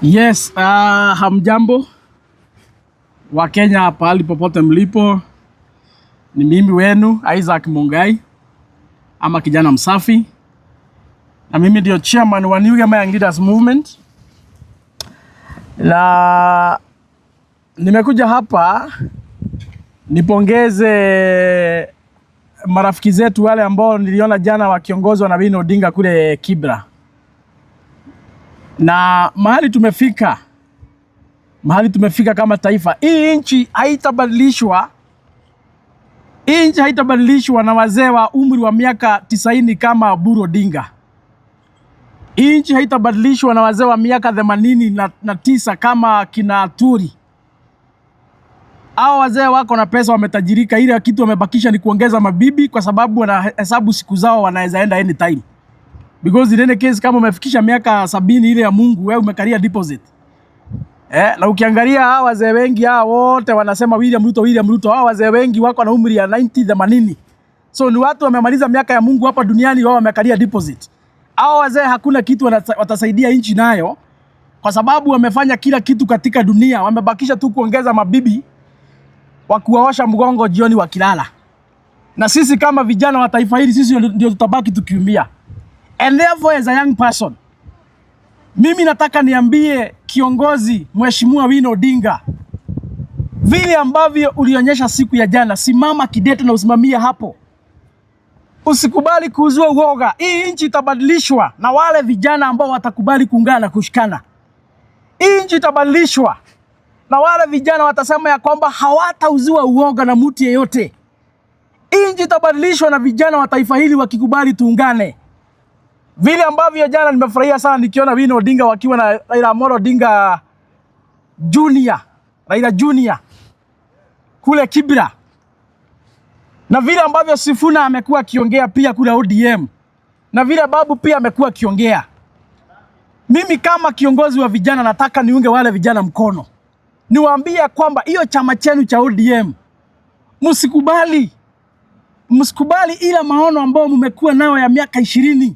Yes, hamjambo Wakenya pahali popote mlipo, ni mimi wenu Isaac Mungai ama kijana msafi, na mimi ndio chairman wa New Gema Young Leaders Movement, na nimekuja hapa nipongeze marafiki zetu wale ambao niliona jana wakiongozwa na Winnie Odinga kule Kibra, na mahali tumefika kama taifa, hii nchi haitabadilishwa. Hii nchi haitabadilishwa na wazee wa umri wa miaka 90 kama Oburu Odinga. Hii nchi haitabadilishwa na wazee wa miaka 89 kama kina Atwoli. Hao wazee wako na pesa, wametajirika, ile kitu wamebakisha ni kuongeza mabibi, kwa sababu wanahesabu siku zao, wanaweza enda anytime. Because in any case, kama umefikisha miaka 70 ile ya Mungu, wewe umekalia deposit. Na ukiangalia hawa wazee wengi hawa wote wanasema William Ruto, William Ruto. Hawa wazee wengi wako na umri ya 90, 80. So ni watu wamemaliza miaka ya Mungu hapa duniani, wao wamekalia deposit. Hawa wazee hakuna kitu watasaidia nchi nayo, kwa sababu wamefanya kila kitu katika dunia, wamebakisha tu kuongeza mabibi wa kuwaosha mgongo jioni wakilala. Na sisi kama vijana wa taifa hili, sisi ndio tutabaki tukiumia. And therefore, as a young person, mimi nataka niambie kiongozi Mheshimiwa Winnie Odinga, vile ambavyo ulionyesha siku ya jana, simama kidete na usimamie hapo. Usikubali kuuzua uoga. Hii nchi itabadilishwa na wale vijana ambao watakubali kuungana na kushikana. Hii nchi itabadilishwa na wale vijana watasema ya kwamba hawatauziwa uoga na mtu yeyote. Hii nchi itabadilishwa na vijana wa taifa hili wakikubali tuungane. Vile ambavyo jana nimefurahia sana nikiona Winnie Odinga wakiwa na Raila Amolo Odinga Junior, Raila Junior kule Kibra, na vile ambavyo Sifuna amekuwa akiongea pia kule ODM, na vile Babu pia amekuwa akiongea. Mimi kama kiongozi wa vijana nataka niunge wale vijana mkono, niwaambie kwamba hiyo chama chenu cha ODM msikubali, msikubali ila maono ambayo mmekuwa nayo ya miaka 20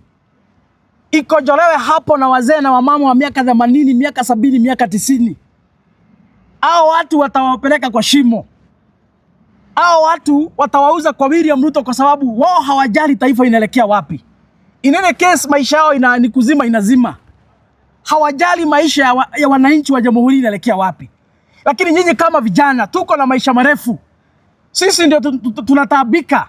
ikojolewe hapo na wazee na wamama wa miaka 80, miaka 70, miaka 90. Hao watu watawapeleka kwa shimo. Hao watu watawauza kwa William Ruto kwa sababu wao hawajali taifa inaelekea wapi. In any case, maisha yao ni kuzima inazima. Hawajali maisha ya wananchi wa jamhuri inaelekea wapi. Lakini nyinyi kama vijana tuko na maisha marefu. Sisi ndio tunataabika.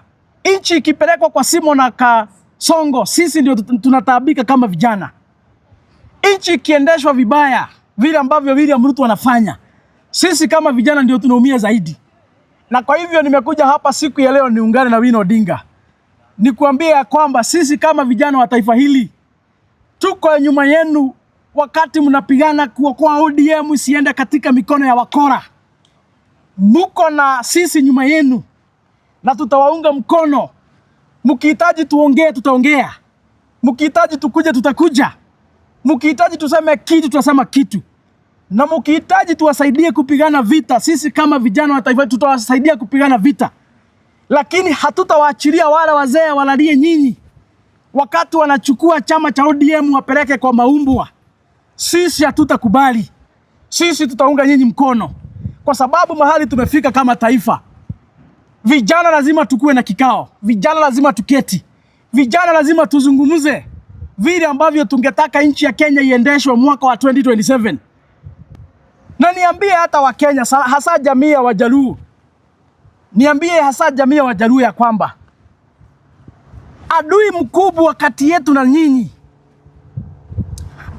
Nchi ikipelekwa kwa shimo na Kasongo, sisi ndio tunataabika kama vijana. Nchi ikiendeshwa vibaya vile ambavyo William Ruto anafanya, sisi kama vijana ndio tunaumia zaidi. Na kwa hivyo nimekuja hapa siku ya leo niungane na Winnie Odinga, nikuambie ya kwamba sisi kama vijana wa taifa hili tuko nyuma yenu wakati mnapigana kuokoa ODM isiende katika mikono ya wakora. Muko na sisi nyuma yenu na tutawaunga mkono. Mkihitaji tuongee, tutaongea. Mkihitaji tukuje, tutakuja. Mkihitaji tuseme kitu, tutasema kitu. Na mkihitaji tuwasaidie kupigana vita, sisi kama vijana wa taifa tutawasaidia kupigana vita, lakini hatutawaachilia wale wazee walalie nyinyi wakati wanachukua chama cha ODM wapeleke kwa maumbwa. Sisi hatutakubali. Sisi tutaunga nyinyi mkono, kwa sababu mahali tumefika kama taifa, vijana lazima tukuwe na kikao, vijana lazima tuketi, vijana lazima tuzungumze vile ambavyo tungetaka nchi ya Kenya iendeshwe mwaka wa 2027. Na niambie hata Wakenya, hasa jamii ya Wajaluo, niambie hasa jamii ya Wajaluo ya kwamba adui mkubwa kati yetu na nyinyi,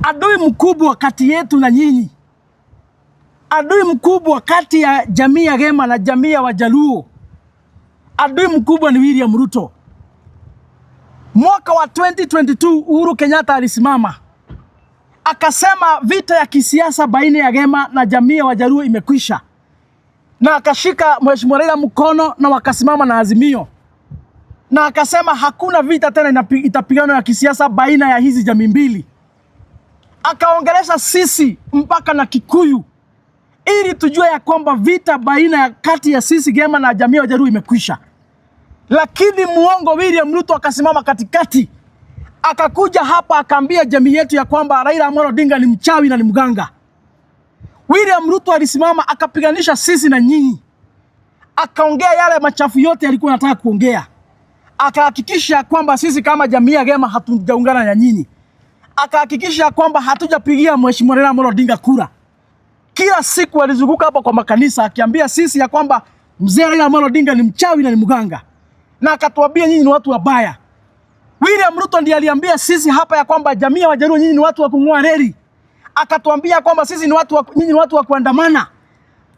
adui mkubwa kati yetu na nyinyi, adui mkubwa kati ya jamii ya Gema na jamii ya Wajaluo, adui mkubwa ni William Ruto. Mwaka wa 2022 Uhuru Kenyatta alisimama akasema vita ya kisiasa baina ya Gema na jamii ya Wajaluo imekwisha, na akashika Mheshimiwa Raila mkono na wakasimama na Azimio, na akasema hakuna vita tena itapiganwa ya kisiasa baina ya hizi jamii mbili. Akaongelesha sisi mpaka na Kikuyu ili tujue ya kwamba vita baina ya kati ya sisi Gema na jamii ya Wajaluo imekwisha. Lakini muongo William Ruto akasimama katikati, akakuja hapa akaambia jamii yetu ya kwamba Raila Amolo Odinga ni mchawi na ni mganga. William Ruto alisimama akapiganisha sisi na nyinyi, akaongea yale machafu yote alikuwa anataka kuongea, akahakikisha kwamba sisi kama jamii ya Gema hatujaungana na nyinyi, akahakikisha kwamba hatujapigia Mheshimiwa Raila Amolo Odinga kura. Kila siku alizunguka hapa kwa makanisa akiambia sisi ya kwamba mzee Raila Amolo Odinga ni mchawi na ni mganga, na akatuambia nyinyi ni watu wabaya. William Ruto ndiye aliambia sisi hapa ya kwamba jamii ya Wajaluo nyinyi ni watu wa kung'oa reli, akatuambia kwamba sisi ni watu wa, nyinyi ni watu wa kuandamana.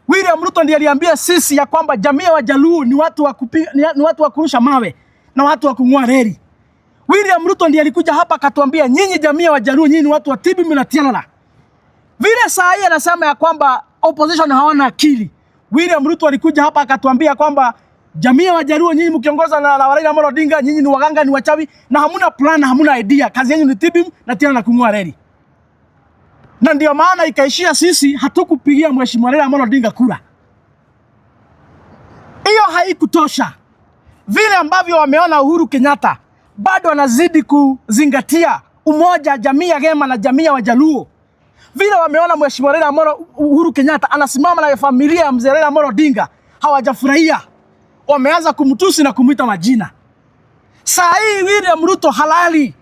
William Ruto ndiye aliambia sisi ya kwamba jamii ya Wajaluo ni watu wa kupiga, ni watu wa kurusha mawe na watu wa kung'oa reli. William Ruto ndiye alikuja hapa akatuambia nyinyi jamii ya Wajaluo nyinyi ni watu wa TB na Tialala. Vile saa hii anasema ya kwamba opposition hawana akili. William Ruto alikuja hapa akatuambia kwamba jamii ya Wajaluo nyinyi mkiongoza na Raila Amolo Odinga nyinyi ni waganga, ni wachawi na hamuna plan, hamuna idea. Kazi yenu ni TB na Tialala na kung'oa reli. Na ndio maana ikaishia sisi hatukupigia Mheshimiwa Raila Amolo Odinga kura. Hiyo haikutosha. Vile ambavyo wameona Uhuru Kenyatta bado anazidi kuzingatia umoja jamii ya Gema na jamii ya Wajaluo. Vile wameona Mheshimiwa Raila Amolo Uhuru Kenyatta anasimama na familia ya mzee Raila Amolo Odinga, hawajafurahia. Wameanza kumtusi na kumwita majina. Saa hii William Ruto halali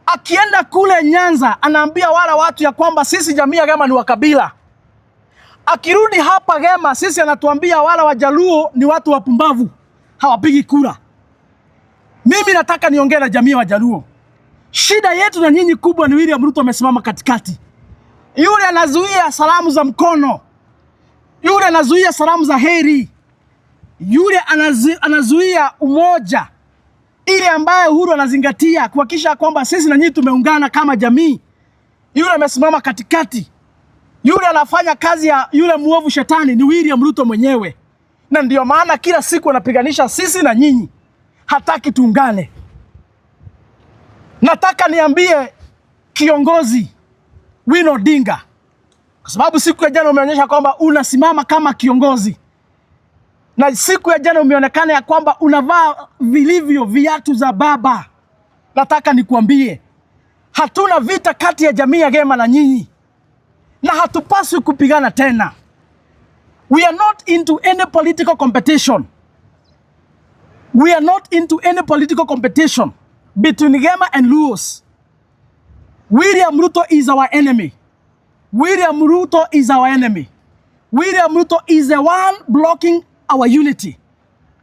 akienda kule Nyanza anaambia wala watu ya kwamba sisi jamii ya Gema ni wakabila. Akirudi hapa Gema sisi anatuambia wala Wajaluo ni watu wapumbavu, hawapigi kura. Mimi nataka niongee na jamii ya Wajaluo. Shida yetu na nyinyi kubwa ni William Ruto amesimama katikati. Yule anazuia salamu za mkono, yule anazuia salamu za heri, yule anazuia umoja ile ambayo Uhuru anazingatia kuhakikisha kwamba sisi na nyinyi tumeungana kama jamii. Yule amesimama katikati, yule anafanya kazi ya yule muovu shetani ni William Ruto mwenyewe, na ndio maana kila siku anapiganisha sisi na nyinyi, hataki tuungane. Nataka niambie kiongozi Wino Odinga, kwa sababu siku ya jana umeonyesha kwamba unasimama kama kiongozi, na siku ya jana umeonekana ya kwamba unavaa vilivyo viatu za baba. Nataka nikuambie hatuna vita kati ya jamii ya Gema na nyinyi, na hatupaswi kupigana tena. We are not into any political competition. We are not into any political competition between Gema and Luos. William Ruto is our enemy. William Ruto is our enemy. William Ruto is the one blocking our unity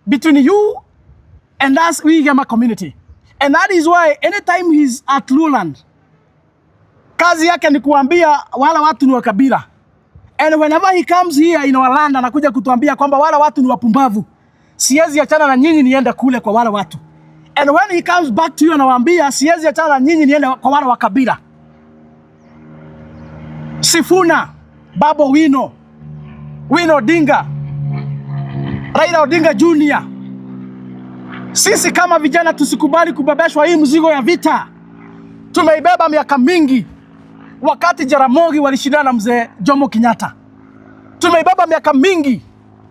between you and us, we Gema community. And that is why anytime he's at Luoland, kazi yake ni kuambia wala watu ni wa kabila. And whenever he comes here in our land, anakuja kutuambia kwamba wala watu ni wapumbavu. Siwezi achana na nyinyi niende kule kwa wale watu. And when he comes back to you anawaambia siwezi achana na nyinyi niende kwa wale wa kabila. Sifuna, Babu Owino, Wino Odinga, Raila Odinga Junior. Sisi kama vijana tusikubali kubebeshwa hii mzigo ya vita. Tumeibeba miaka mingi, wakati Jaramogi walishindana na mzee Jomo Kenyatta. Tumeibeba miaka mingi,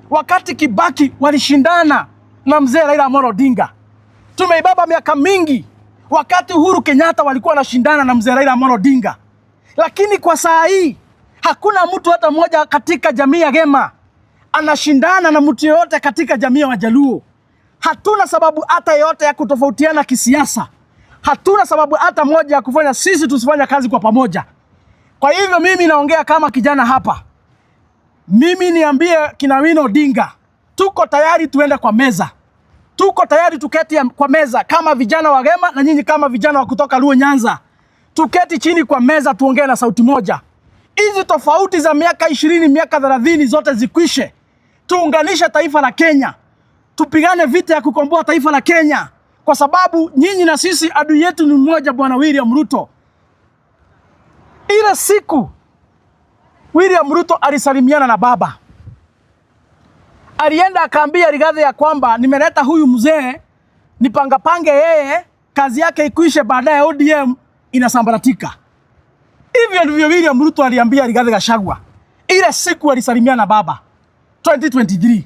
wakati Kibaki walishindana na mzee Raila Amolo Odinga. Tumeibeba miaka mingi, wakati Uhuru Kenyatta walikuwa wanashindana na mzee Raila Amolo Odinga. Lakini kwa saa hii hakuna mtu hata mmoja katika jamii ya Gema anashindana na mtu yeyote katika jamii ya Wajaluo. Hatuna sababu hata yoyote ya kutofautiana kisiasa. Hatuna sababu hata moja ya kufanya sisi tusifanya kazi kwa pamoja. Kwa hivyo mimi naongea kama kijana hapa. Mimi niambie kina Wino Odinga, tuko tayari tuende kwa meza, tuko tayari tuketi kwa meza kama vijana wa Gema na nyinyi kama vijana wa kutoka Luo Nyanza, tuketi chini kwa meza tuongee na sauti moja. Hizi tofauti za miaka 20 miaka 30 zote zikwishe, tuunganishe taifa la Kenya, tupigane vita ya kukomboa taifa la Kenya, kwa sababu nyinyi na sisi adui yetu ni mmoja, Bwana William Ruto. Ile siku William Ruto alisalimiana na baba, alienda akaambia Rigathi ya kwamba nimeleta huyu mzee nipangapange yeye, kazi yake ikwishe, baadaye ODM inasambaratika. Hivyo ndivyo William Ruto aliambia Rigathi Gachagua ile siku alisalimiana na baba 2023.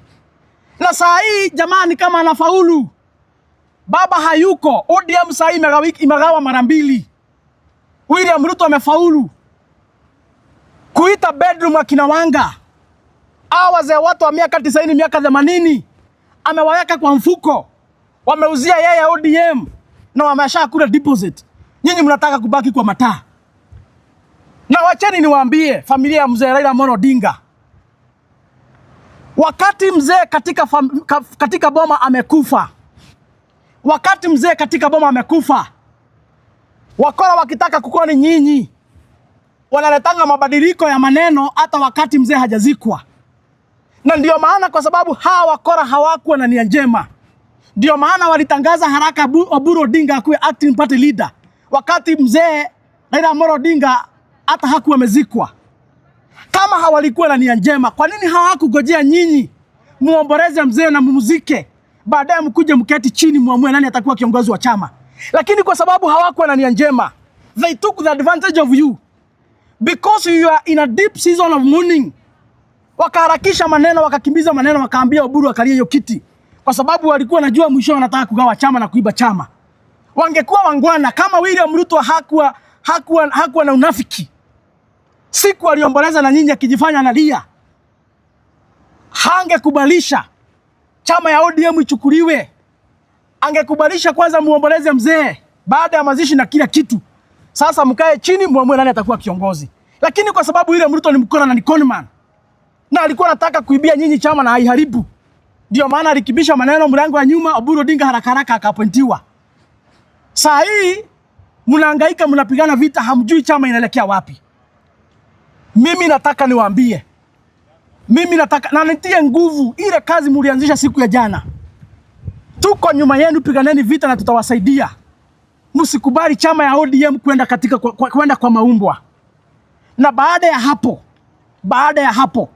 Na saa hii jamani, kama anafaulu, baba hayuko, ODM saa hii imegawa mara mbili. William Ruto amefaulu kuita bedroom akina Wanga, hawa wazee watu wa miaka 90, miaka 80, amewaweka kwa mfuko, wameuzia yeye ODM na wameshakula deposit. Nyinyi mnataka kubaki kwa mataa. Na wacheni niwaambie familia ya mzee Raila Amolo Odinga, wakati mzee katika boma amekufa, wakati mzee katika boma amekufa, wakora wakitaka kukoni nyinyi wanaletanga mabadiliko ya maneno hata wakati mzee hajazikwa. Na ndio maana, kwa sababu hawa wakora hawakuwa na nia njema, ndio maana walitangaza haraka Oburu Odinga akuwe acting party leader, wakati mzee Raila Amolo Odinga hata hakuwa amezikwa. Kama hawalikuwa na nia njema, kwa nini hawakugojea nyinyi muomboleze mzee na mumzike, baadaye mkuje mketi chini muamue nani atakuwa kiongozi wa chama? Lakini kwa sababu hawakuwa na nia njema, they took the advantage of you because you are in a deep season of mourning. Wakaharakisha maneno, wakakimbiza maneno, wakaambia Oburu akalie hiyo kiti, kwa sababu walikuwa najua mwisho wanataka kugawa chama na kuiba chama. Wangekuwa wangwana kama William Ruto hakuwa na unafiki, siku aliomboleza na nyinyi akijifanya analia, hangekubalisha chama ya ODM ichukuliwe. Angekubalisha kwanza muomboleze mzee baada ya mazishi na kila kitu. Sasa mkae chini muamue nani atakuwa kiongozi. Lakini kwa sababu William Ruto ni mkora na ni conman na alikuwa anataka kuibia nyinyi chama na aiharibu, ndio maana alikibisha maneno mlango wa nyuma, Oburu Odinga haraka haraka akaappointiwa. Saa hii mnahangaika, mnapigana vita, hamjui chama inaelekea wapi. Mimi nataka niwaambie, mimi nataka na nitie nguvu ile kazi mlianzisha siku ya jana. Tuko nyuma yenu, piganeni vita na tutawasaidia. Msikubali chama ya ODM kwenda kwa maumbwa. Na baada ya hapo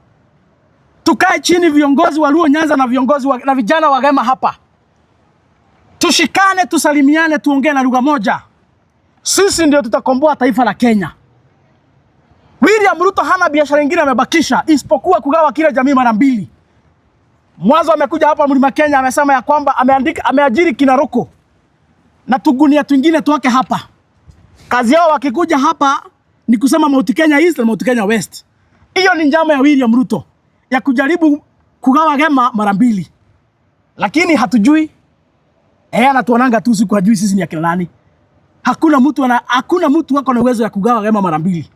tukae chini, viongozi wa Luo Nyanza na viongozi na vijana wa Gema hapa, tushikane, tusalimiane, tuongee na lugha moja. Sisi ndio tutakomboa taifa la Kenya. William Ruto hana biashara nyingine amebakisha isipokuwa kugawa kila jamii mara mbili. Mwanzo amekuja hapa Mlima Kenya amesema ya kwamba ameandika, ameajiri kina Roko na tugunia twingine twake hapa. Kazi yao wakikuja hapa ni kusema Mount Kenya East na Mount Kenya West. Hiyo ni njama ya William Ruto ya kujaribu kugawa Gema mara mbili, lakini hatujui. Eh, anatuonanga tu siku, hajui sisi ni akina nani. Hakuna mtu wako na uwezo ya kugawa Gema mara mbili.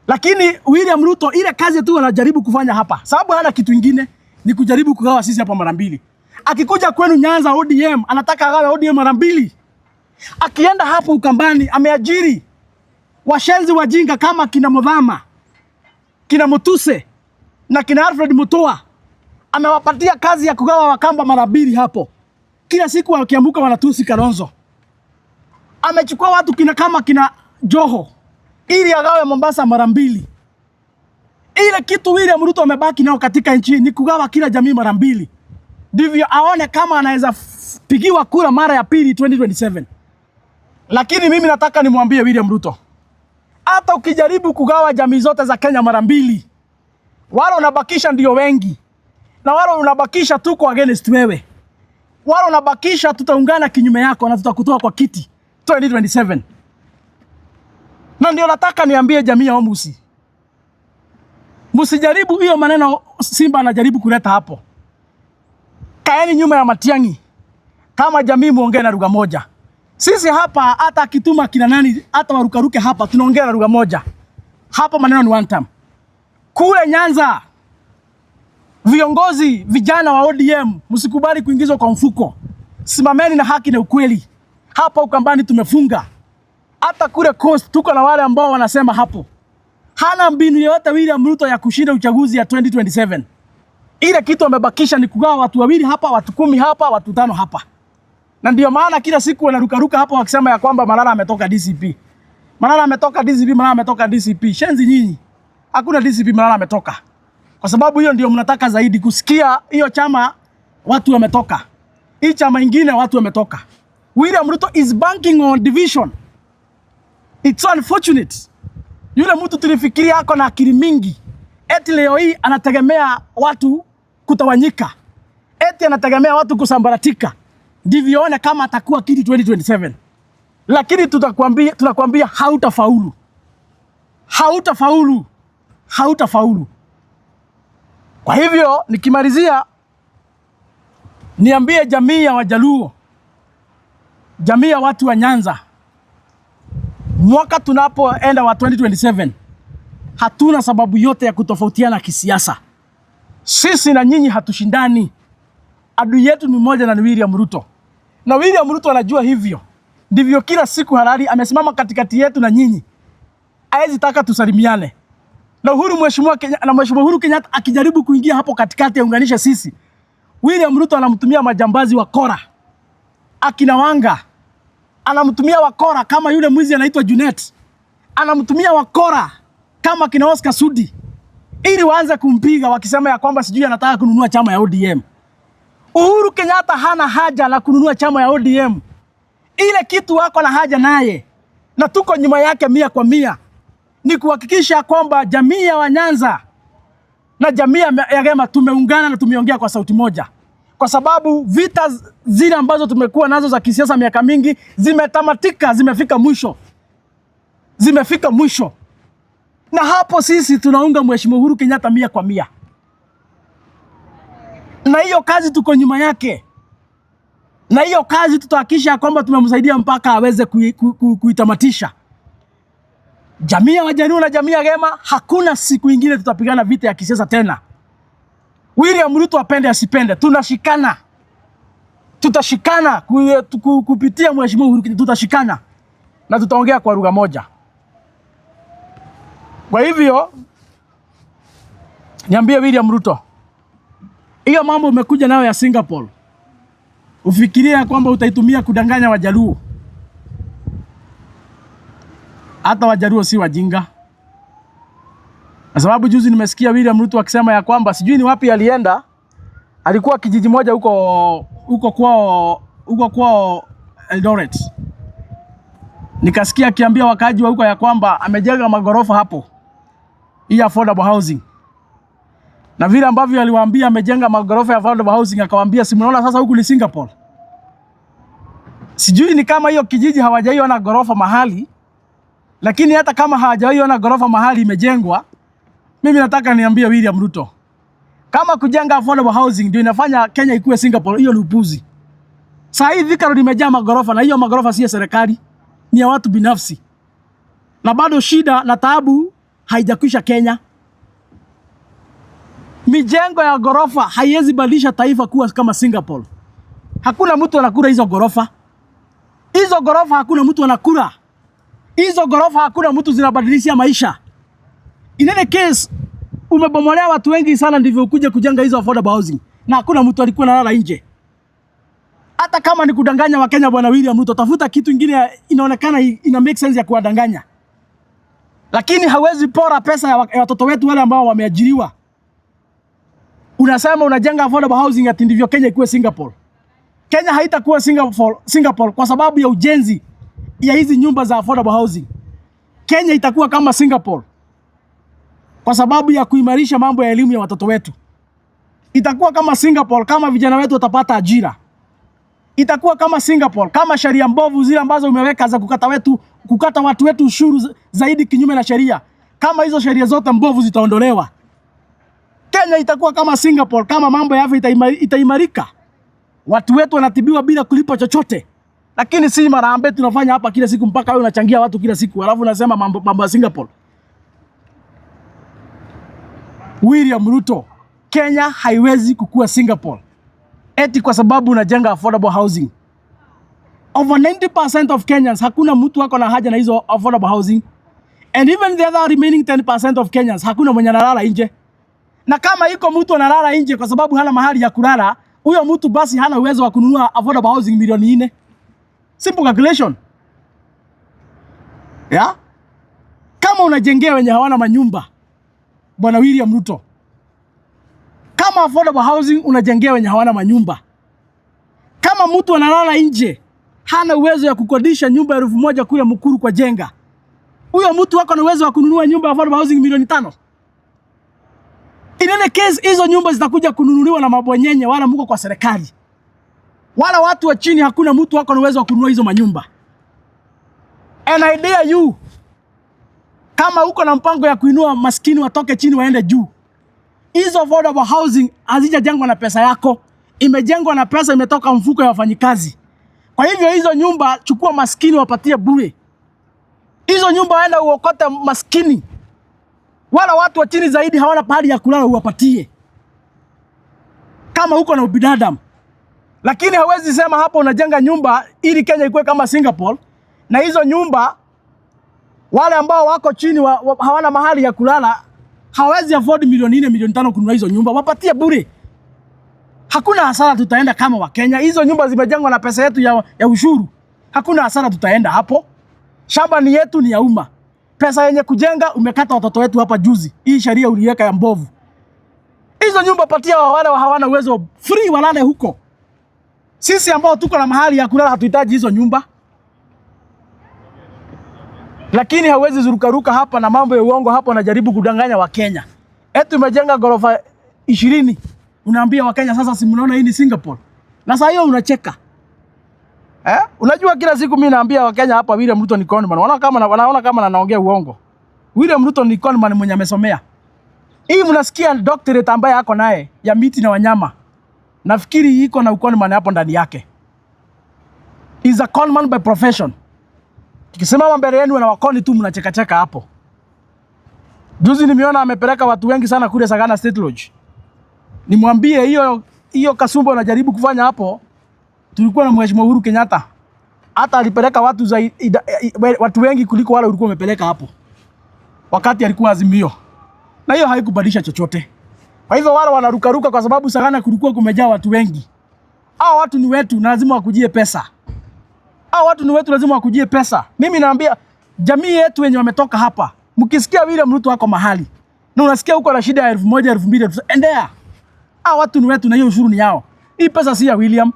Lakini William Ruto ile kazi tu anajaribu kufanya hapa, sababu hana kitu ingine, ni kujaribu kugawa sisi hapa mara mbili. Akikuja kwenu Nyanza ODM, anataka agawe ODM mara mbili. Akienda hapo Ukambani ameajiri washenzi wajinga kama kina Muthama, kina Mutuse na kina Alfred Mutua, amewapatia kazi ya kugawa Wakamba mara mbili hapo. Kila siku wakiambuka wanatusi Kalonzo. Amechukua watu kina kama kina Joho ili agawe Mombasa mara mbili. Ile kitu William Ruto amebaki nao katika nchi ni kugawa kila jamii mara mbili, ndivyo aone kama anaweza pigiwa kura mara ya pili 2027. Lakini mimi nataka nimwambie William Ruto, hata ukijaribu kugawa jamii zote za Kenya mara mbili, wale unabakisha ndio wengi, na wale unabakisha tuko against wewe, wale unabakisha tutaungana kinyume yako na tutakutoa kwa kiti 2027. Na ndio nataka niambie jamii ya Omusi, msijaribu hiyo maneno Simba anajaribu kuleta hapo. Kaeni nyuma ya Matiang'i kama jamii, muongee na lugha moja. Sisi hapa hata akituma kina nani hata warukaruke hapa, tunaongea na lugha moja hapa, maneno ni one time. Kule Nyanza, viongozi vijana wa ODM msikubali kuingizwa kwa mfuko. Simameni na haki na ukweli. Hapa Ukambani tumefunga, hata kule Coast tuko na wale ambao wanasema hapo hana mbinu yoyote William Ruto ya kushinda uchaguzi ya 2027. Ile kitu amebakisha ni kugawa watu wawili hapa, watu 10 hapa, watu 5 hapa. Na ndio maana kila siku wanarukaruka hapo wakisema ya kwamba Malala ametoka DCP. Malala ametoka DCP, Malala ametoka DCP. Shenzi nyinyi. Hakuna DCP Malala ametoka. Kwa sababu hiyo ndio mnataka zaidi kusikia, hiyo chama watu wametoka. Hii chama ingine watu wametoka. William Ruto is banking on division. It's so unfortunate. Yule mtu tulifikiria ako na akili mingi, eti leo hii anategemea watu kutawanyika, eti anategemea watu kusambaratika, ndivyo one kama atakuwa kiti 2027. Lakini tutakwambia, tunakwambia hautafaulu, hautafaulu. Hautafaulu. Kwa hivyo nikimalizia, niambie jamii ya Wajaluo, jamii ya watu wa Nyanza, mwaka tunapoenda wa 2027 hatuna sababu yote ya kutofautiana kisiasa. Sisi na nyinyi hatushindani. Adui yetu ni mmoja na ni William Ruto, na William Ruto anajua hivyo. Ndivyo kila siku halali amesimama katikati yetu na nyinyi, hawezi taka tusalimiane na Uhuru Mheshimiwa Kenya, na Mheshimiwa Uhuru Kenyatta akijaribu kuingia hapo katikati aunganishe sisi, William Ruto anamtumia majambazi wakora, akina Wanga anamtumia wakora kama yule mwizi anaitwa Junet, anamtumia wakora kama kina Oscar Sudi ili waanze kumpiga wakisema ya kwamba sijui anataka kununua chama ya ODM. Uhuru Kenyatta hana haja la kununua chama ya ODM. Ile kitu wako na haja naye na tuko nyuma yake 100% ni kuhakikisha kwamba jamii ya Wanyanza na jamii ya Gema tumeungana na tumeongea kwa sauti moja, kwa sababu vita zile ambazo tumekuwa nazo za kisiasa miaka mingi zimetamatika, zimefika mwisho, zimefika mwisho. Na hapo sisi tunaunga Mheshimiwa Uhuru Kenyatta 100%, na hiyo kazi tuko nyuma yake, na hiyo kazi tutahakikisha kwamba tumemsaidia mpaka aweze kuitamatisha. Jamii ya Wajaluo na jamii ya Gema, hakuna siku ingine tutapigana vita ya kisiasa tena. William Ruto apende asipende, tunashikana, tutashikana kupitia Mheshimiwa Uhuru Kenyatta, tutashikana na tutaongea kwa lugha moja. Kwa hivyo niambie William Ruto, hiyo mambo umekuja nayo ya Singapore, ufikiria kwamba utaitumia kudanganya Wajaluo? Hata Wajaluo si wajinga, kwa sababu juzi nimesikia William Ruto akisema ya kwamba sijui ni wapi alienda, alikuwa kijiji moja huko huko kwao Eldoret, nikasikia akiambia wakaaji wa huko ya kwamba amejenga magorofa hapo, hii affordable housing, na vile ambavyo aliwaambia amejenga magorofa ya affordable housing, akawaambia si mnaona sasa huku ni Singapore. Sijui ni kama hiyo kijiji hawajaiona gorofa mahali, lakini hata kama hawajaiona gorofa mahali imejengwa, mimi nataka niambie William Ruto, kama kujenga affordable housing ndio inafanya Kenya ikuwe Singapore, hiyo ni upuzi. Saa hii Thika Road imejaa magorofa na hiyo magorofa si ya serikali, ni ya watu binafsi, na bado shida na taabu haijakwisha Kenya. Mijengo ya gorofa haiwezi badilisha taifa kuwa kama Singapore. Hakuna mtu anakula hizo gorofa. Hizo gorofa hakuna mtu anakula. Hizo gorofa hakuna mtu zinabadilisha maisha. In any case, umebomolea watu wengi sana ndivyo ukuje kujenga hizo affordable housing. Na hakuna mtu alikuwa analala nje. Hata kama ni kudanganya Wakenya, Bwana William Ruto, tafuta kitu ingine inaonekana ina make sense ya kuwadanganya. Lakini hawezi pora pesa ya watoto wetu wale ambao wameajiriwa. Unasema unajenga affordable housing ati ndivyo Kenya ikuwe Singapore. Kenya haitakuwa Singapore kwa sababu ya ujenzi ya hizi nyumba za affordable housing. Kenya itakuwa kama Singapore kwa sababu ya kuimarisha mambo ya elimu ya watoto wetu. Itakuwa kama Singapore kama vijana wetu watapata ajira. Itakuwa kama Singapore kama sheria mbovu zile ambazo umeweka za kukata watu wetu ushuru zaidi kinyume na sheria, kama hizo sheria zote mbovu zitaondolewa, Kenya itakuwa kama Singapore kama mambo ya afya itaimarika, watu wetu wanatibiwa bila kulipa chochote. Lakini si marambe tunafanya hapa kila siku, mpaka wewe unachangia watu kila siku, alafu unasema mambo ya Singapore. William Ruto, Kenya haiwezi kukua Singapore eti kwa sababu unajenga affordable housing. Over 90% of Kenyans, hakuna mtu ako na haja na hizo affordable housing. And even the other remaining 10% of Kenyans, hakuna mwenye analala nje. Na kama iko mtu analala nje kwa sababu hana mahali ya kulala, huyo mtu basi hana uwezo wa kununua affordable housing milioni 4. Simple calculation. Yeah? Kama unajengea wenye hawana manyumba, Bwana William Ruto, kama affordable housing unajengea wenye hawana manyumba, kama mtu analala nje hana uwezo ya kukodisha nyumba 1,000 kule Mukuru kwa Jenga, huyo mtu wako na uwezo wa kununua nyumba ya affordable housing milioni 5? In any case, hizo nyumba zitakuja kununuliwa na mabwanyenye, wala muko kwa serikali, wala watu wa chini, hakuna mtu wako na uwezo wa kununua hizo manyumba. And I dare you, Kama uko na mpango ya kuinua maskini watoke chini waende juu, hizo affordable housing hazijajengwa na pesa yako, imejengwa na pesa imetoka mfuko ya wafanyikazi. Kwa hivyo hizo nyumba chukua maskini wapatie bure. Hizo nyumba enda uokote maskini, wala watu wa chini zaidi hawana pahali ya kulala, uwapatie kama uko na ubinadamu. Lakini hawezi sema hapo unajenga nyumba ili Kenya ikuwe kama Singapore, na hizo nyumba wale ambao wako chini hawana mahali ya kulala hawezi afford milioni 4, milioni 5 kununua hizo nyumba, wapatie bure. Hakuna hasara tutaenda kama Wakenya. Hizo nyumba zimejengwa na pesa yetu ya ushuru. Hakuna hasara tutaenda hapo. Shamba ni yetu, ni ya umma. Pesa yenye kujenga umekata watoto wetu hapa juzi. Hii sheria uliweka ya mbovu. Hizo nyumba patia wale wa hawana uwezo free, walale huko. Sisi ambao tuko na mahali ya kulala hatuhitaji hizo nyumba. Lakini hawezi zurukaruka hapa na mambo ya uongo hapo, anajaribu kudanganya Wakenya. Eti umejenga ghorofa 20, unaambia Wakenya sasa, si mnaona hii ni Singapore? Na saa hiyo unacheka. Eh? Unajua kila siku mimi naambia Wakenya hapa William Ruto ni conman. Wanaona kama naongea uongo. William Ruto ni conman mwenye amesomea. Hii mnasikia doctorate ambaye ako naye ya miti na wanyama. Nafikiri iko na uconman hapo ndani yake. Is a conman by profession. Tukisimama mbele yenu na wakoni tu mnachekacheka hapo. Juzi nimeona amepeleka watu wengi sana kule Sagana State Lodge. Nimwambie hiyo hiyo kasumba anajaribu kufanya hapo. Tulikuwa na Mheshimiwa Uhuru Kenyatta. Hata alipeleka watu wengi kuliko wale ulikuwa umepeleka hapo. Wakati alikuwa Azimio. Na hiyo haikubadilisha chochote. Kwa hivyo wale wanarukaruka kwa sababu Sagana kulikuwa kumejaa watu wengi. Hao watu ni wetu na lazima wakujie pesa. Hao watu ni wetu, lazima wakujie pesa. Mimi naambia jamii yetu wenye wametoka hapa, mkisikia William Ruto ako mahali na unasikia huko na shida ya 1000, 2000, endea. Hao watu ni wetu na hiyo ushuru ni yao. Hii pesa si ya William.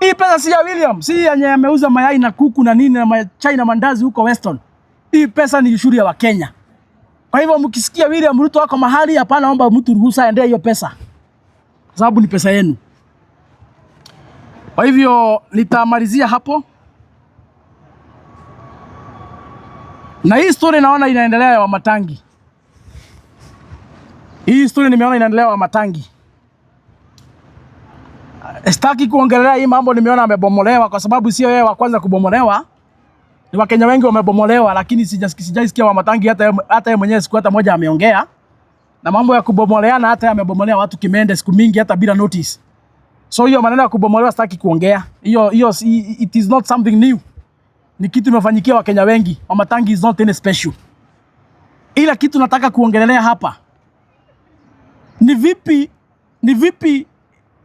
Hii pesa si ya William, si yenye ameuza mayai na kuku na nini na chai na mandazi huko Weston. Hii pesa ni ushuru ya Wakenya. Kwa hivyo mkisikia William Ruto ako mahali, hapana omba mtu ruhusa, endea hiyo pesa, kwa sababu ni pesa yenu. Kwa hivyo nitamalizia hapo, na hii story naona inaendelea ya Wamatangi. Hii story nimeona inaendelea ya Wamatangi. Sitaki kuongelea hii mambo, nimeona amebomolewa, kwa sababu sio yeye wa kwanza kubomolewa. Ni Wakenya wengi wamebomolewa, lakini sijaisikia Wamatangi hata yeye mwenyewe siku hata moja ameongea. Na mambo ya kubomoleana, hata yeye amebomolea watu Kimende siku mingi hata bila notice. So hiyo maneno ya kubomolewa sitaki kuongea. Hiyo hiyo it is not something new. Ni kitu imefanyikia Wakenya wengi. Wamatangi is not any special. Ila kitu nataka kuongelelea hapa ni vipi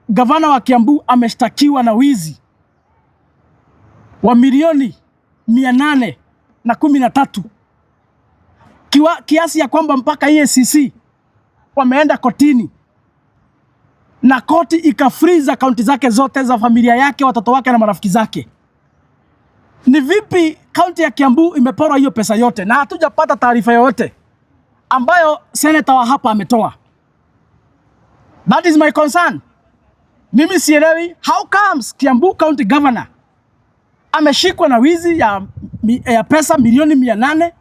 gavana wa Kiambu ameshtakiwa na wizi wa milioni 813, kiasi ya kwamba mpaka EACC wameenda kotini na koti ikafreeze akaunti zake zote za familia yake, watoto wake na marafiki zake. Ni vipi kaunti ya Kiambu imeporwa hiyo pesa yote na hatujapata taarifa yoyote ambayo seneta wa hapa ametoa? That is my concern. Mimi sielewi how comes Kiambu County Governor ameshikwa na wizi ya pesa milioni 800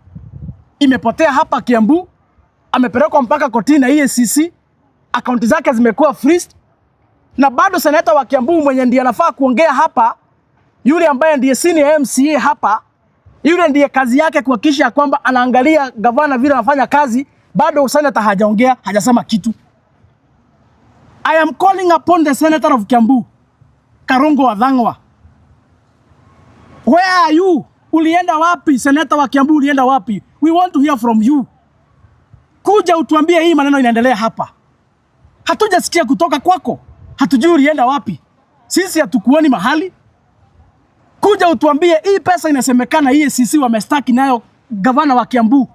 imepotea hapa Kiambu, amepelekwa mpaka kotini na EACC, akaunti zake zimekuwa freezed, na bado seneta wa Kiambu mwenye ndiye anafaa kuongea hapa, yule ambaye ndiye senior MCA hapa, yule ndiye kazi yake kuhakikisha kwamba anaangalia gavana vile anafanya kazi, bado seneta hajaongea, hajasema kitu. I am calling upon the senator of Kiambu, Karungo wa Thang'wa. Where are you? Ulienda wapi? Seneta wa Kiambu ulienda wapi? We want to hear from you. Kuja utuambie hii maneno inaendelea hapa. Hatujasikia kutoka kwako. Hatujui ulienda wapi. Sisi hatukuoni mahali. Kuja utuambie hii pesa inasemekana EACC wamestaki nayo gavana wa Kiambu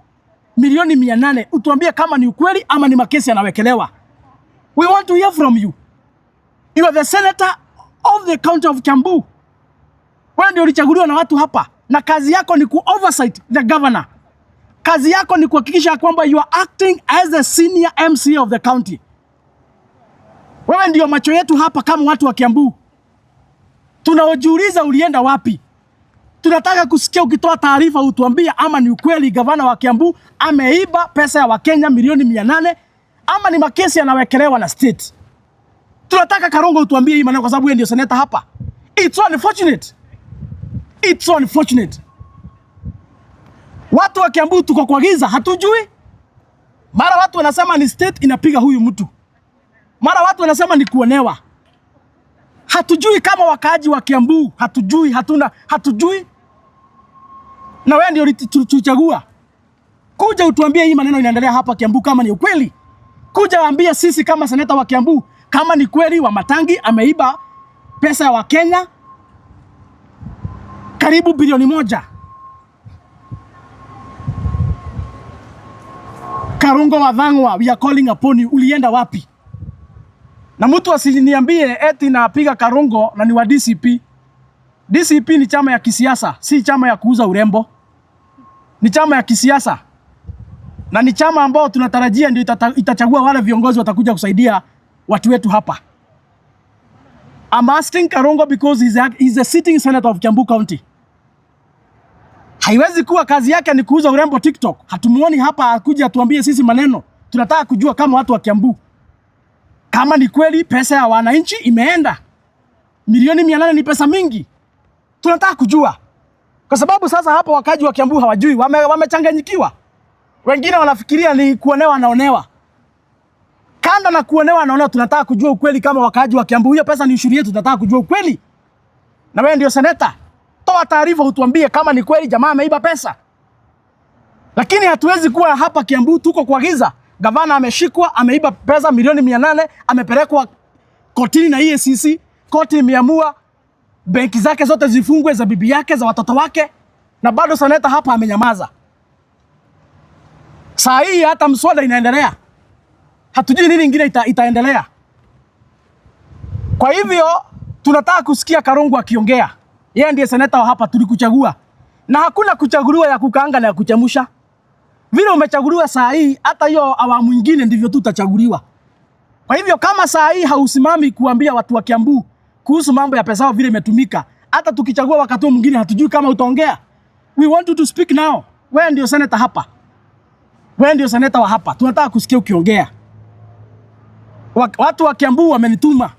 milioni 800. Utuambie kama ni ukweli ama ni makesi yanawekelewa. We want to hear from you. You are the senator of the county of Kiambu. Wewe ndio ulichaguliwa na watu hapa na kazi yako ni ku oversight the governor. Kazi yako ni kuhakikisha kwamba you are acting as the senior MCA of the county. Wewe ndio macho yetu hapa kama watu wa Kiambu. Tunaojiuliza ulienda wapi? Tunataka kusikia ukitoa taarifa utuambie ama ni ukweli gavana wa Kiambu ameiba pesa ya Wakenya milioni 800 ama ni makesi yanawekelewa na state. Tunataka Karungo utuambie hii maneno kwa sababu yeye ndio seneta hapa. It's so unfortunate. It's so unfortunate. Watu wa Kiambu tuko kwa giza, hatujui. Mara watu wanasema ni state inapiga huyu mtu, mara watu wanasema ni kuonewa. Hatujui kama wakaaji wa Kiambu, hatujui, hatuna, hatujui. Na wewe ndio ulituchagua. Kuja utuambie hii maneno inaendelea hapa Kiambu kama ni ukweli. Kuja waambie sisi kama seneta wa Kiambu kama ni kweli Wamatangi ameiba pesa ya Wakenya karibu bilioni 1. Karungo wa Thang'wa, we are calling upon you. Ulienda wapi? Na mtu asiniambie eti napiga Karungo na ni wa DCP. DCP ni chama ya kisiasa, si chama ya kuuza urembo. Ni chama ya kisiasa na ni chama ambao tunatarajia ndio itachagua wale viongozi watakuja kusaidia watu wetu hapa. I'm asking Karungo because he's a sitting senator of Kiambu County. Haiwezi kuwa kazi yake ni kuuza urembo TikTok. Hatumuoni hapa akuja atuambie sisi maneno. Tunataka kujua kama watu wa Kiambu, kama ni kweli pesa ya wananchi imeenda. Milioni 800 ni pesa mingi. Tunataka kujua kwa sababu sasa hapa wakaji wa Kiambu hawajui, wamechanganyikiwa. Wengine wanafikiria ni kuonewa, wanaonewa. Kando na kuonewa wanaonewa, tunataka kujua ukweli kama wakaaji wa Kiambu. Hiyo pesa ni ushuru yetu, tunataka kujua ukweli. Na wewe ndio seneta, toa taarifa utuambie kama ni kweli jamaa ameiba pesa. Lakini hatuwezi kuwa hapa Kiambu tuko kwa giza. Gavana ameshikwa, ameiba pesa milioni 800, amepelekwa kotini na EACC. Koti imeamua benki zake zote zifungwe, za bibi yake, za watoto wake, na bado seneta hapa amenyamaza. Saa hii hata mswada inaendelea, hatujui nini ingine itaendelea. Kwa hivyo tunataka kusikia Karungo akiongea. Yeye ndiye seneta wa hapa, tulikuchagua, na hakuna kuchaguliwa ya kukaanga na ya kuchemusha. Vile umechaguliwa saa hii, hata hiyo awamu nyingine ndivyo tu utachaguliwa. Kwa hivyo kama saa hii hausimami kuambia watu wa Kiambu kuhusu mambo ya pesa yao vile imetumika, hata tukichagua wakati mwingine hatujui kama utaongea. We want you to speak now. Wewe ndio seneta hapa. Wewe ndio seneta wa hapa. Tunataka kusikia ukiongea. Watu wa Kiambu wamenituma.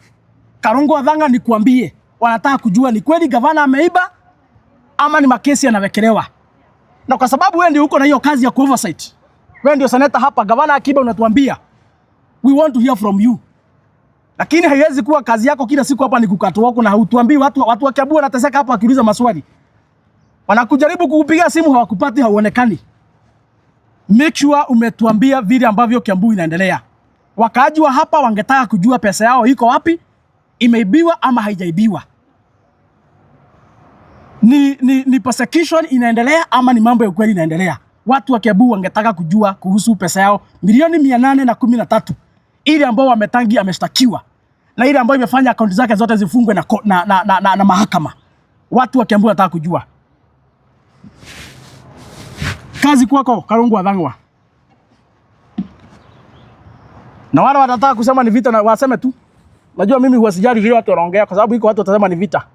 Karungo wa Thang'a nikuambie, wanataka kujua ni kweli gavana ameiba ama ni makesi yanawekelewa. Na kwa sababu wewe ndio uko na hiyo kazi ya oversight. Wewe ndio seneta hapa, gavana akiiba unatuambia. We want to hear from you. Lakini haiwezi kuwa kazi yako kila siku hapa ni kukatwa wako na hautuambii watu wa Kiambu wanateseka hapa wakiuliza maswali. Wanakujaribu kukupigia simu hawakupati, hauonekani. Make sure umetuambia vile ambavyo Kiambu inaendelea. Wakaaji wa hapa wangetaka kujua pesa yao iko wapi, imeibiwa ama haijaibiwa. Ni persecution inaendelea ama ni mambo ya ukweli inaendelea? Watu wa Kiambu wangetaka kujua kuhusu pesa yao milioni 813 ile ambao Wamatangi ameshtakiwa na ile ambayo imefanya akaunti zake zote zifungwe na mahakama. Watu wa Kiambu wanataka kujua. Kazi kwako Karungo wa Thang'wa. Na wale watataka kusema ni vita na waseme tu. Najua mimi huwa sijali vile watu wanaongea kwa sababu iko watu watasema ni vita.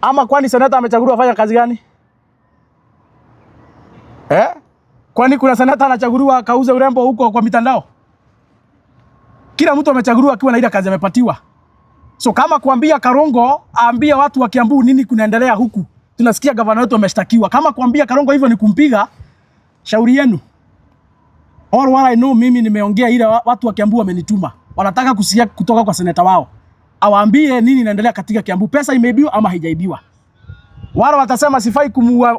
Ama kwani seneta amechaguliwa afanya kazi gani? Eh? Kwani kuna seneta anachaguliwa akauze urembo huko kwa mitandao? Kila mtu amechaguliwa akiwa na ile kazi amepatiwa. So kama kuambia Karungo aambie watu wa Kiambu nini kunaendelea huku. Tunasikia gavana wetu ameshtakiwa. Kama kuambia Karungo hivyo ni kumpiga, shauri yenu. All what I know, mimi nimeongea ile watu wa Kiambu wamenituma. Wanataka kusikia kutoka kwa seneta wao. Awaambie nini inaendelea katika Kiambu. Pesa imeibiwa ama haijaibiwa. Wale watasema sifai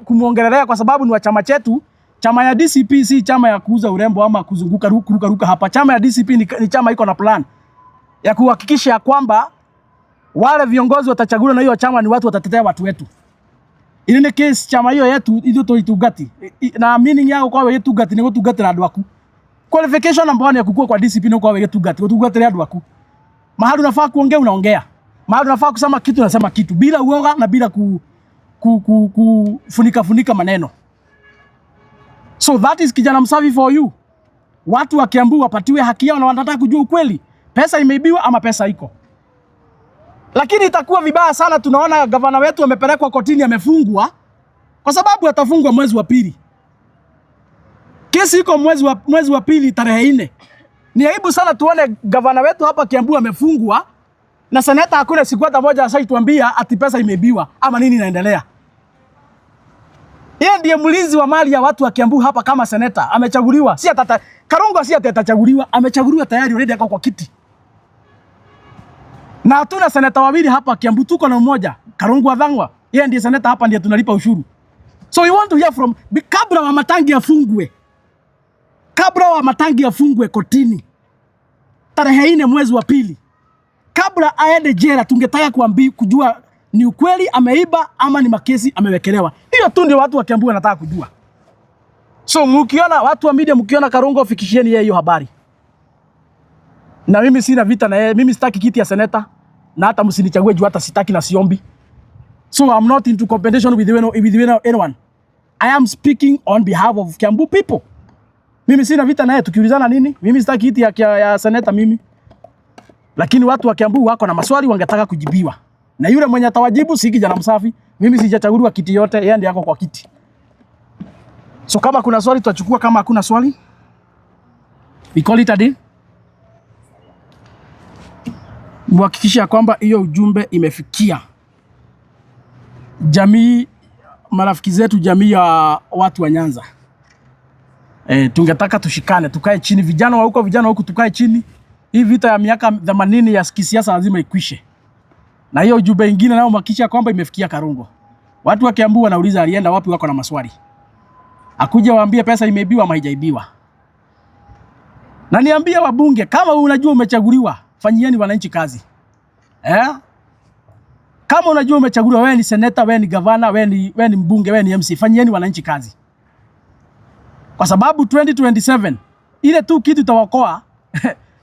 kumuongelelea kwa sababu ni wa chama chetu. Chama ya DCP si chama ya kuuza urembo ama kuzunguka kuruka ruka hapa. Chama ya DCP ni chama iko na plan ya kuhakikisha ya kwamba wale viongozi watachaguliwa na hiyo chama ni watu watatetea watu wetu. In any case, chama hiyo yetu ithuĩ tũitungati na meaning yao kwa gĩtungati nĩ gũtungatĩra andũ aku. Qualification number 1 ya kukua kwa DCP ni kwa gĩtungati, gũtungatĩra andũ aku. Mahali unafaa kuongea unaongea. Mahali unafaa kusema kitu unasema kitu bila uoga na bila kufunika funika maneno. So that is Kijana Msafi for you. Watu wa Kiambu wapatiwe haki yao na wanataka kujua ukweli. Pesa imeibiwa ama pesa iko. Lakini itakuwa vibaya sana, tunaona gavana wetu amepelekwa kotini, amefungwa kwa sababu atafungwa mwezi wa pili. Kesi iko mwezi wa pili tarehe 4. Ni aibu sana tuone gavana wetu hapa Kiambu amefungwa na seneta hakuna siku hata moja ashaituambia ati pesa imeibiwa ama nini inaendelea. Yeye ndiye mlinzi wa mali ya watu wa Kiambu hapa kama seneta, amechaguliwa. Si atata Karungo si ati atachaguliwa, amechaguliwa tayari, already ako kwa kiti. Na hatuna seneta wawili hapa Kiambu, tuko na mmoja, Karungo wa Thang'wa. Yeye ndiye seneta hapa, ndiye tunalipa ushuru. So we want to hear from kabla Wamatangi afungwe. Kabla Wamatangi afungwe kotini tarehe 4 mwezi wa pili, kabla aende jela, tungetaka kujua ni ukweli ameiba ama ni makesi amewekelewa. Hiyo tu ndio watu wa Kiambu wanataka kujua. So mkiona watu wa media, mkiona Karungo, fikishieni yeye hiyo habari. Na mimi sina vita na yeye, mimi sitaki kiti ya seneta na hata msinichague juu hata sitaki na siombi. So I'm not into competition with anyone. I am speaking on behalf of Kiambu people. Mimi sina vita naye, tukiulizana nini? Mimi sitaki kiti ya seneta mimi. Lakini watu wa Kiambu wako na maswali wangetaka kujibiwa. Na yule mwenye atawajibu si kijana msafi. Mimi sijachaguliwa kiti yote, yeye ndiye ako kwa kiti. So kama kuna swali tutachukua, kama hakuna swali we call it a day. Muhakikishe kwamba hiyo ujumbe imefikia jamii, marafiki zetu, jamii ya watu wa Nyanza. E, tungetaka tushikane, tukae chini, vijana wa huko, vijana wa huku, tukae chini. Hii vita ya miaka 80 ya kisiasa lazima ikwishe. Na hiyo ujumbe ingine nao mhakikisha kwamba imefikia Karungo. Watu wa Kiambu wanauliza alienda wapi, wako na maswali. Akuja waambie pesa imeibiwa ama haijaibiwa. Na niambie wabunge, kama unajua umechaguliwa, fanyieni wananchi kazi. Eh? Kama unajua umechaguliwa, wewe ni seneta, wewe ni gavana, wewe ni mbunge, wewe ni MC, fanyieni wananchi kazi. Kwa sababu 2027 ile tu kitu itawaokoa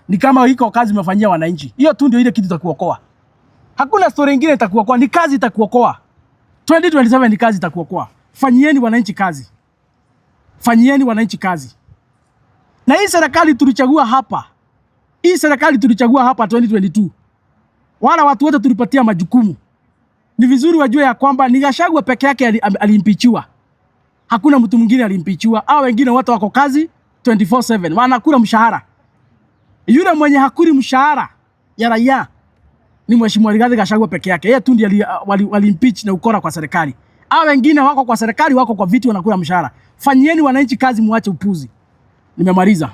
ni kama iko kazi umefanyia wananchi. Hiyo tu ndio ile kitu itakuokoa. Hakuna story nyingine itakuokoa, ni kazi itakuokoa. 2027 ni kazi itakuokoa. Fanyieni wananchi kazi. Fanyieni wananchi kazi. Na hii serikali tulichagua hapa, hii serikali tulichagua hapa 2022, wala watu wote tulipatia majukumu. Ni vizuri wajue ya kwamba ni Gachagua peke yake aliimpeachiwa. Hakuna mtu mwingine aliimpeachiwa. Hao wengine wote wako kazi 24/7, wanakula mshahara. Yule mwenye hakuli mshahara ya raia ni Mheshimiwa Rigathi Gachagua peke yake. Yeye tu ndiye wali impeach na ukora kwa serikali. Hao wengine wako kwa serikali, wako kwa viti, wanakula mshahara. Fanyieni wananchi kazi, muache upuzi. Nimemaliza.